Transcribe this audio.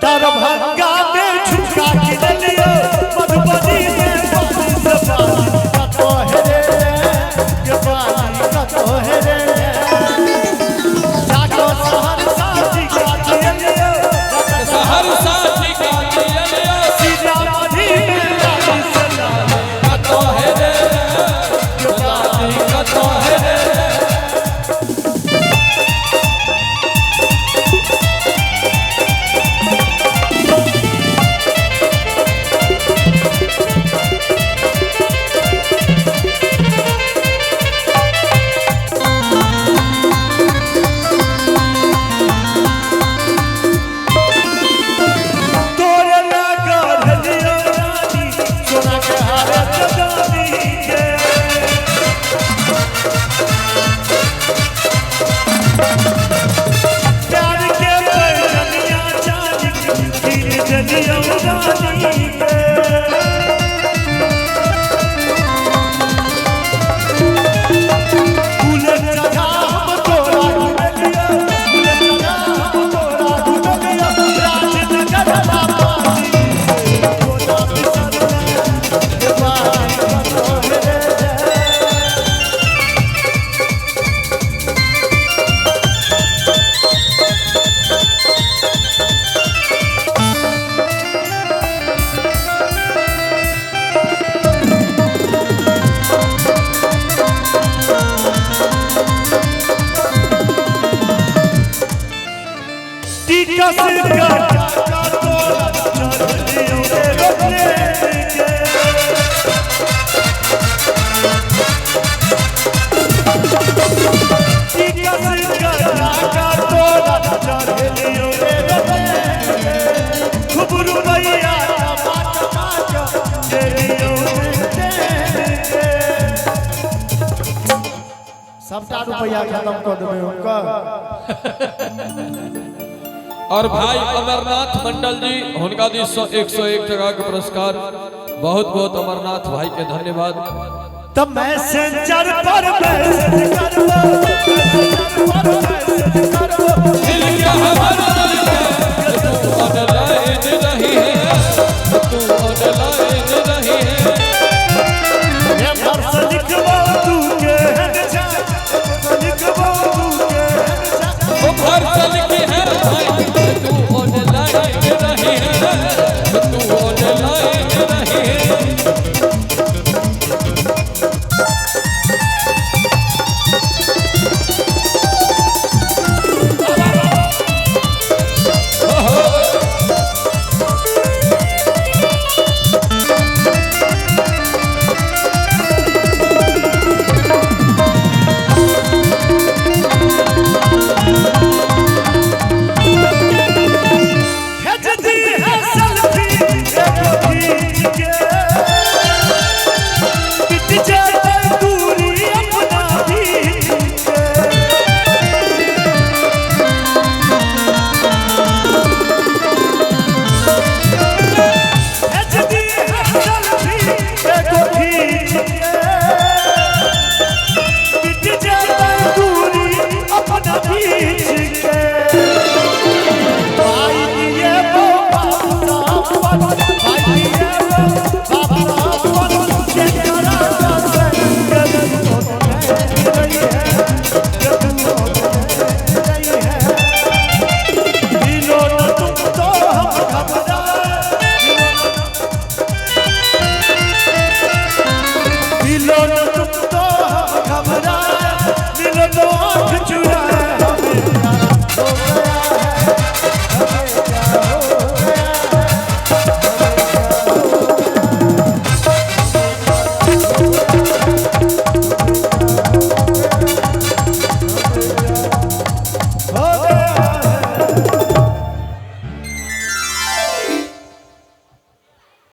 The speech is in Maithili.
दरभंगा में झुमका किनलियो, मधुबनी में बाली से बाली कतो हेरे के बाली कतो हेरे। जाको सहरसा टीका दियलियो, सहरसा टीका दियलियो, सीतामढ़ी में लाली से लाली कतो हेरे के बाली कतो हेरे। तोरे लागल लियो रानी, सोना के हार जगानी के। प्यार के पैजनिया चांदी कीन देलियो रानी के। फूल चढ़ा हम तोरा गुदलियो, फूल चढ़ा हम तोरा गुदलियो, राजनगर बाबाजी से कोना बिसरले के बाली कतो हेरे। टिकस कटा तोरा चढ़लियो एरोप्लेन के। टिकस कटा तोरा चढ़लियो एरोप्लेन के। खूब रुपैया कमा कमा के देलियो ट्रेन के। सबटा रुपैया खत्म कऽ देबै हुनकर। और भाई अमरनाथ मंडल जी हुनका दिस से 101 टका के पुरस्कार, बहुत बहुत अमरनाथ भाई के धन्यवाद। तो मैसेंजर पर मैसेज करबो, मैसेंजर पर मैसेज करबो, दिल के हमर दिल के तू ऑनलाइन रही है, तू ऑनलाइन रही है। हे पर से लिखबो तू केहन छै, लिखबो तू केहन छै। वो भर चल के है भाई तू ऑनलाइन रही है, तू ऑनलाइन रही है। भेज दी है सेल्फी एगो खींच के, मिट जेतै दूरी अपना बीच के। भेज दी है सेल्फी एगो खींच के, मिट जेतै दूरी अपना बीच के। भाई दिए वो बाबू साहब, भाई दिए वो बाबू साहब, के करा से के तू रही है, के तू रही है। मिलो न तुम तो हम घबराए, मिलो न तुम तो हम घबराए, मिलो तो आँख चुराए।